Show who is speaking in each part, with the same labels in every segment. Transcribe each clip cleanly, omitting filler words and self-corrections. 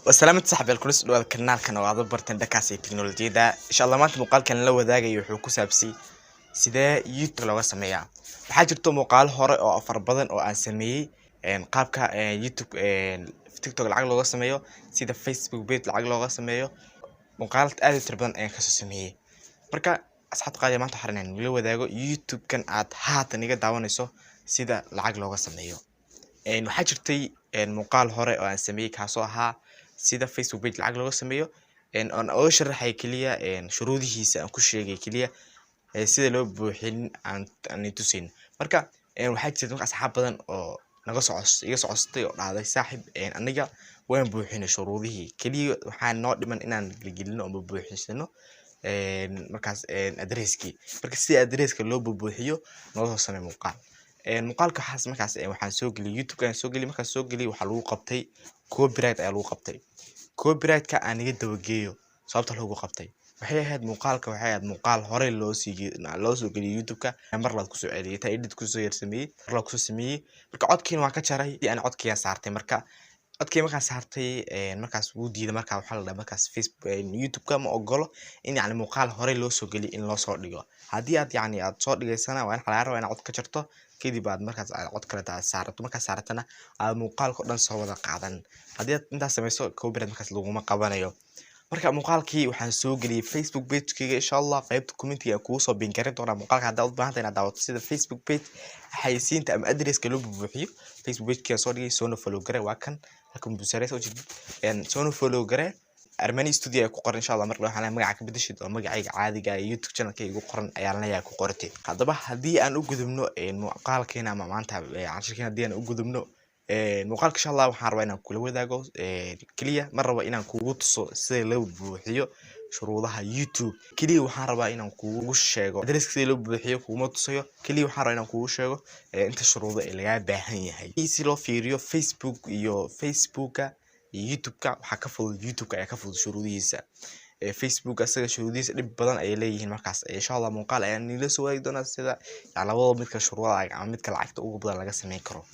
Speaker 1: Wasalaamad saaxiib, kula soo dhawaada kanaalkan oo aad u barteen dhankaas iyo teknolojiyadda. Insha Allah maanta muuqaalkan la wadaagayo wuxuu ku saabsan sidee YouTube looga sameeyaa. Waxaa jirto muuqaalo hore oo fara badan oo aan sameeyey, qaabka YouTube, TikTok lacag looga sameeyo, sida Facebook page lacag looga sameeyo. Muuqaalo aad u tiro badan ayaan kasoo sameeyey. Marka asxaabta qaaliga, maanta waxaan rabnaa in la wadaago YouTube-kan aad haatan iga daawanayso sida lacag looga sameeyo. Waxaa jirtay muuqaal hore oo aan sameeyey, kaasoo ahaa sida Facebook page lacag looga sameeyo, oon oga sharaxay keliya shuruudihiisa, aan ku sheegay keliya sida loo buuxin aan tusayn. Marka waxaa jirta marka asxaab badan oo naga soo iga soo codsatay oo dhahday: "Saaxib, aniga waan buuxinay shuruudihii, keliya waxaa noo dhiman inaan gelgelino ama buuxisano markaas addresskii. Marka sida addresska loo buuxiyo noo soo samey muuqaal." Muuqaalka waxaas markaas waxaan soo geliyay YouTube ayaan soo geliyay. Markaan soo geliyay, waxaa lagu qabtay copyright ayaa lagu qabtay. Copyright-ka aan iga dabageeyo sababta loogu qabtay. Waxay ahayd muuqaalka, waxay ahayd muuqaal horey loo soo geliyay YouTube-ka, mar labaad kusoo celiyay, taa edit kusoo yar sameeyey, mar labaad kusoo sameeyey. Marka codkiina waan ka jaray, aan codkiyaa saartay. Marka codkii markaan saartay, markaas wuu diiday. Marka waxaa la dhahay markaas Facebook, YouTube-ka ma ogolo in yacni muuqaal horey loo soo geliyo in loo soo dhigo. Haddii aad yacni aad soo dhigaysana, waa in lagaa rabaa inaad cod ka jarto, kadib aad markaas aad cod kale aad saarato. Markaad saaratana, aad muuqaalka o dhan soo wada qaadan. Haddii aad intaas sameyso, copyright markaas laguma qabanayo. Marka muuqaalkii waxaan soo geliyay Facebook page-kayga. Insha Allah qaybta commentiga kugu soo pin garin doonaa muuqaalka, haddaad u baahan tahay inaad daawato sida Facebook page xayeysiinta ama addresska loo buuxiyo. Facebook page-kayga soo dhigay, soona follow gare. Waa kan halkan busareysa ujeedid, soona follow gare. Armani Studio ayaa ku qoran. Insha Allah mar waxaan magaca ka bedeshid oo magacayga caadiga ah YouTube channelkayga igu qoran ayaa lanayaa ku qoratay. Haddaba haddii aan u gudubno muuqaalkeena ama maanta cashirkeena, haddii aan u gudubno muuqaalka, insha Allah waxaan rabaa inaan kula wadaago keliya. Ma rabo inaan kugu tuso sida loo buuxiyo shuruudaha YouTube. Keliya waxaan rabaa inaan kugu sheego addresska sida loo buuxiyo kuguma tusayo. Keliya waxaan rabaa inaan kugu sheego inta shuruudo ee lagaa baahan yahay. Si loo fiiriyo Facebook iyo Facebooka iyo YouTube-ka, waxaa ka fudud YouTube-ka ayaa ka fudud shuruudihiisa. Facebook asaga shuruudihiisa dhib badan ayay leeyihiin. Markaas insha Allah muuqaal ayaan niila soo waagi doonaa sida yani labadaba midka shuruudaha ama midka lacagta ugu badan laga sameyn karo.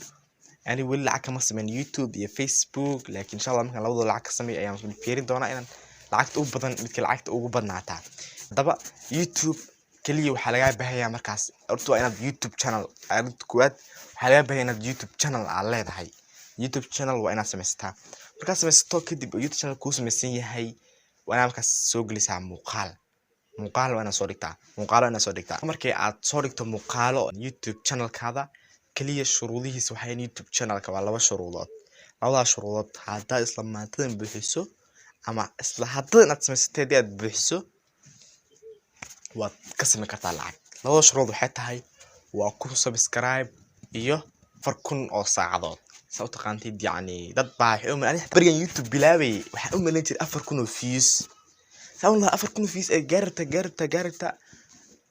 Speaker 1: Ani weli lacag kama sameyn YouTube iyo Facebook, laakiin insha Allah markaan labadooda lacag ka sameeyo ayaan fiirin doonaa inaan lacagta ugu badan midka lacagta ugu badnaataa. Haddaba YouTube keliya waxaa lagaa baahanyaa markaas horta waa inaad YouTube channel, arrinta koowaad waxaa lagaa baahanyaa inaad YouTube channel aad leedahay. YouTube channel waa inaad samaysataa. Markaad samaysato kadib oo YouTube channel kuu samaysan yahay, waa inaad markaas soo gelisaa muuqaal. Muuqaal waa inaad soo dhigtaa, muuqaalo waa inaad soo dhigtaa. Markii aad soo dhigto muuqaalo YouTube channelkaada, keliya shuruudihiisa waxay YouTube channelka waa laba shuruudood. Labadaas shuruudood haddaad isla maantadan buuxiso ama isla haddadan aad samaysatay haddii aad buuxiso, waad ka samayn kartaa lacag. Labada shuruud waxay tahay waa 1000 subscribe iyo 4000 oo saacadood. Saa u taqaantid yacni dad baa waxay u ani berigan YouTube bilaabayay waxaan u malayn jiray 4000 oo views. Saa u lahaa 4000 oo views ay gaari rabtaa, gaari rabtaa, gaari rabtaa.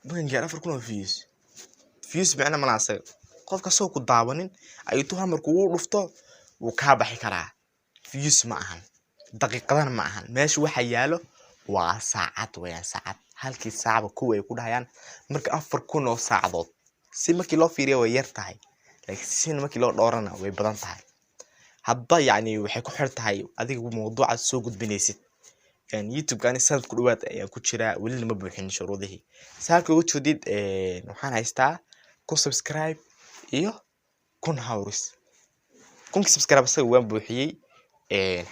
Speaker 1: Markaan gaaro 4000 oo views, views micno malaha asaga. Qof kastoo ku daawanin ayuu intuu hal mar kugu dhufto wuu kaa baxi karaa. Views ma ahan, daqiiqadana ma ahan. Meesha waxa yaalo waa saacad weeyaan, saacad. Halkii saacba kuwa ay ku dhahayaan. Marka 4000 oo saacadood si markii loo fiiriyo way yar tahay, laakiin sina markii loo dhowrana way badan tahay. Hadba yacni waxay ku xiran tahay adiga mawduucaad soo gudbinaysid. YouTube-ka ani sanad ku dhawaad ayaan ku jiraa, welina ma buuxin shuruudihii. Saa halka uga jeedid, waxaan haystaa 1000 subscribe iyo 1000 hours. 1000-kii subscribe asaga waan buuxiyey,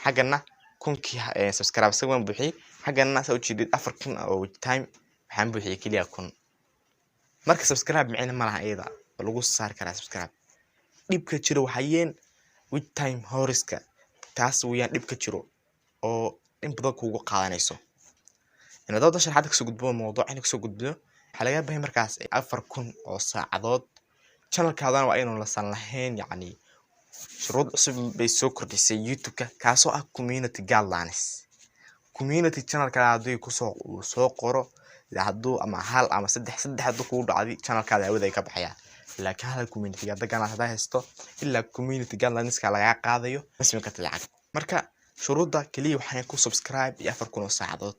Speaker 1: xaggana 1000-kii subscribe asaga waan buuxiyey. Xaggana saa ujeedid 4000 oo time waxaan buuxiyey keliya 1000. Marka subscribe micno ma laha, iyada waa lagu saari karaa subscribe. Dhibka jiro waxayeen watch time hourska, taas weeyaan dhibka jiro oo in badan kugu qaadanayso. Haddaba sharaxaad kasoo gudbo, mawduuc in kasoo gudbiyo, waxaa laga baahay markaas 4000 oo saacadood. Channelkaadana waa inuu lasan lahayn. Yacni shuruud cusub bay soo kordhisay YouTube-ka, kaasoo ah community guidelines. Community channelkaada haddii kusoo uu soo qoro, hadduu ama hal ama saddex hadduu kugu dhacday, channelkaada hawada ay ka baxayaan. Laakiin hal community guidelines haddaa haysto, ilaa community guidelineska lagaa qaadayo ma samayn kartid lacag. Marka shuruudda keliya waxay ku subscribe iyo 4000 oo saacadood.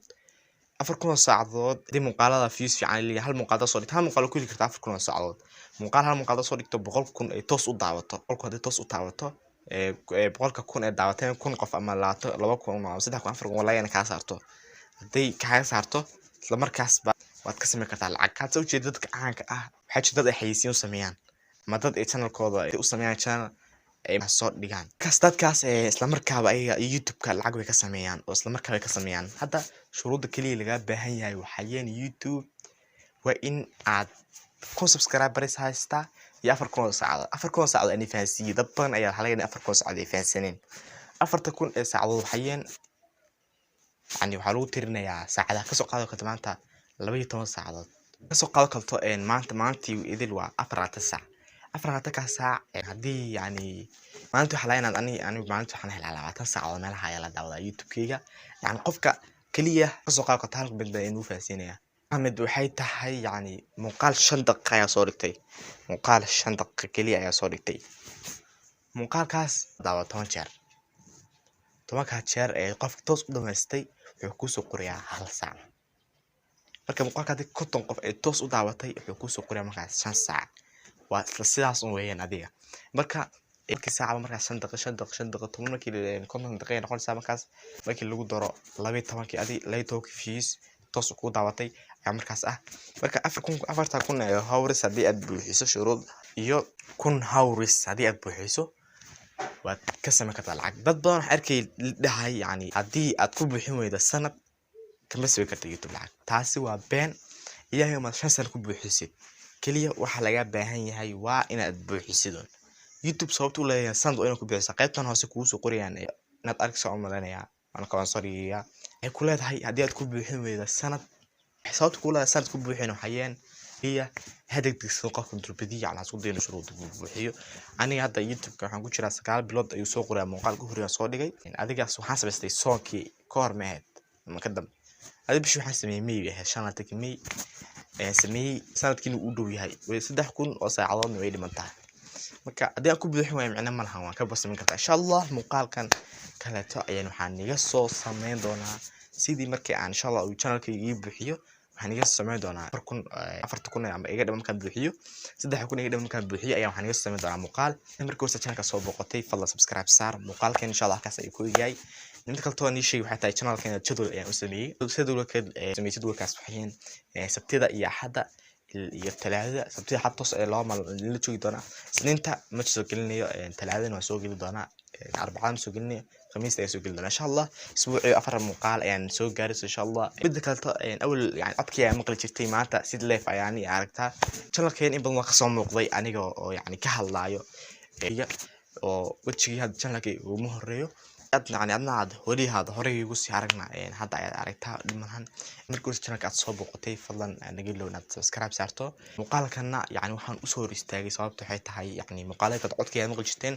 Speaker 1: 4000 oo saacadood hadii muuqaalada views fiican leeyahay, hal muuqaal soo dhigto, hal muuqaal ku heli kartaa 4000 oo saacadood. Muuqaal, hal muuqaal soo dhigto, 100,000 ay toos u daawato, 100,000 hadii toos u daawato. 100,000 ee daawateen 1000 qof ama 20, 2000 ama 3000, 4000 wallahi inay kaa saarto. Hadday kaaga saarto, isla markaasba waad ka samayn kartaa lacag. Hadda ujeeda dadka caanka ah, waxaa jira dad ay xayeysiin u sameeyaan ama dad ay channelkooda u sameeyaan, channel ay soo dhigaan. Markaas dadkaas isla markaaba ayaga YouTube-ka lacag way ka sameeyaan oo isla markaaba way ka sameeyaan. Hadda shuruudda kaliya lagaa baahan yahay waxaa YouTube waa in aad 1000 subscribers haystaa iyo 4000 oo saacadood. 4000 oo saacadood ani fahansiiyey. Dad badan ayaa waxaa laga yaabaa in 4000 oo saacadood ay fahansaneen. 4000 ee saacadood waxayeen, yani waxaa lagu tirinayaa saacadaha kasoo qaado karto maanta 12 saacadood kasoo qaado karto. Maanta maalintii idil waa 24 saac. 24-ka saac haddii yani maalintii waxaa laga inaad ani maalintii waxaan helaa 20 saacadood meelaha ayaa la daawadaa YouTube-kayga. Yani qofka kaliya kasoo qaado karto hal mid baa inuu fahansiinaya. Mid waxay tahay, yani muuqaal 5 daqiiqo ayaa soo dhigtay, muuqaal 5 daqiiqo kaliya ayaa soo dhigtay. Muuqaalkaas daawa 10 jeer. 10-kaa jeer ee qofka toos u dhamaystay wuxuu kusoo qorayaa hal saac. Marka muuqaalka haddii 50 qof ay toos u daawatay, wuxuu kusoo qorayaa markaas 5 saac. Waa isla sidaas un weeyaan adiga. Marka markii saacba markaas 5 daqiiqo, 5 daqiiqo, 5 daqiiqo, 10 markii 50 daqiiqo ay noqonaysaa. Markaas markii lagu daro 12-kii, adi 12-kii views toos ku daawatay ayaa markaas ah. Marka 4000, 4000 ee hours haddii aad buuxiso shuruud iyo 1000 hours haddii aad buuxiso, waad ka samayn kartaa lacag. Dad badan waxaan arkay dhahay, yani haddii aad ku buuxin weydo sanad kama samayn karta YouTube lacag. Taasi waa been. Ilaahay umaad 5 sano ku buuxisid. Kaliya waxa laga baahan yahay waa inaad buuxisid un YouTube. Sababta u leeyahay sanad waa inaad ku buuxisaa, qaybtan hoose kugu soo qorayaan inaad arkayso u malaynayaa, waan ka soo. Waxay ku leedahay haddii aad ku buuxin weydo sanad, sababta ku leedahay sanad ku buuxin waxayeen kaliya ha degdegsan qofka durbadiya, yani isku dayo inuu shuruuda buuxiyo. Aniga hadda YouTube-ka waxaan ku jiraa 9 bilood ayuu soo qorayaa. Muuqaalka u horreeya soo dhigay adigaas waxaan samaystay soonkii ka hor ma ahayd ama ka dambe. Adi bishii waxaan sameeyey May bay ahayd, 25-kii May ayaan sameeyey. Sanadkiina uu dhow yahay, way 3000 oo saacadoodna way dhiman tahay. Marka haddii aan ku buuxin waayo, micno ma lahan, waan ka samayn kartaa insha Allah. Muuqaalkan kaleeto ayaan waxaan iga soo sameyn doonaa sidii markii aan insha Allah uu channelkayga ii buuxiyo. Waxaan iga samayn doonaa 4000, 4000 ama iga dhiman markaan buuxiyo, 3000 iga dhiman markaan buuxiyo ayaa waxaan iga samayn doonaa muuqaal. Markii hore channelka soo booqatay, fadlan subscribe saar. Muuqaalkan insha Allah halkaas ayuu ku yahay. Mid kale oo nii sheegay waxay tahay channelkan jadwal ayaan u sameeyey. Jadwalka sameeyey, jadwalkaas waxayeen Sabtida iyo Axadda iyo Talaadada. Sabtida xad toos ee laba maalin la joogi doonaa. Isniinta ma soo gelinayo, Talaadana waan soo geli doonaa, Arbacada ma soo gelinayo, Khamiista ayaan soo geli doonaa insha Allah. Isbuucii afar muuqaal ayaan soo gaarayso insha Allah. Midda kaleto, awal yani codkii ayaa maqli jirtay, maanta sid live ayaan i aragtaa. Channelkeen in badan waa kasoo muuqday aniga oo yani ka hadlaayo oo wejigii hadda channelka uguma horeeyo. Aad yani adna aad weli aad horey igu sii aragna, hadda ayaad aragtaa dhimahan. Markii hore channelka aad soo booqatay, fadlan naga ilow inaad subscribe saarto. Muuqaalkana yani waxaan usoo hor istaagay, sababta waxay tahay, yani muuqaalada codkii aad maqli jirteen,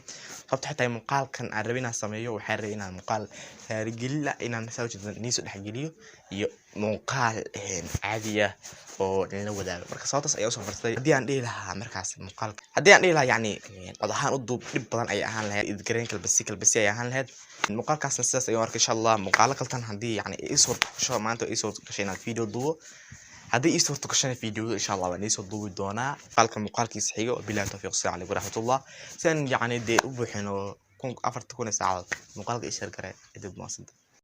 Speaker 1: sababta waxay tahay muuqaalkan aan rabay inaan sameeyo, waxaan rabay inaan muuqaal raaligelin ah inaan saa ujeedan nii soo dhexgeliyo iyo muuqaal caadi ah oo nala wadaago. Marka sababtaas ayaa usoo fartay. Haddii aan dhihi lahaa markaas muuqaalka, haddii aan dhihi lahaa yani cod ahaan u duub, dhib badan ayay ahaan lahayd, idgareyn kalbasi kalbasi ay ahaan lahayd. Muuqaalkaasna sidaas ayaan arkay insha Allah. Muuqaalo kaltan haddii yani ii suurto gasho, maanta ii suurto gashay inaan video duubo, haddii ii suurto gashana video insha Allah waan iisoo duubi doonaa. Muuqaalka muuqaalkiisa xigo, bilahi tawfiiq. Assalaamu calaykum waraxmatullah. Si aan yani dee u buuxino 4000 saacadood, muuqaalka ii share garee. Idib maasanta.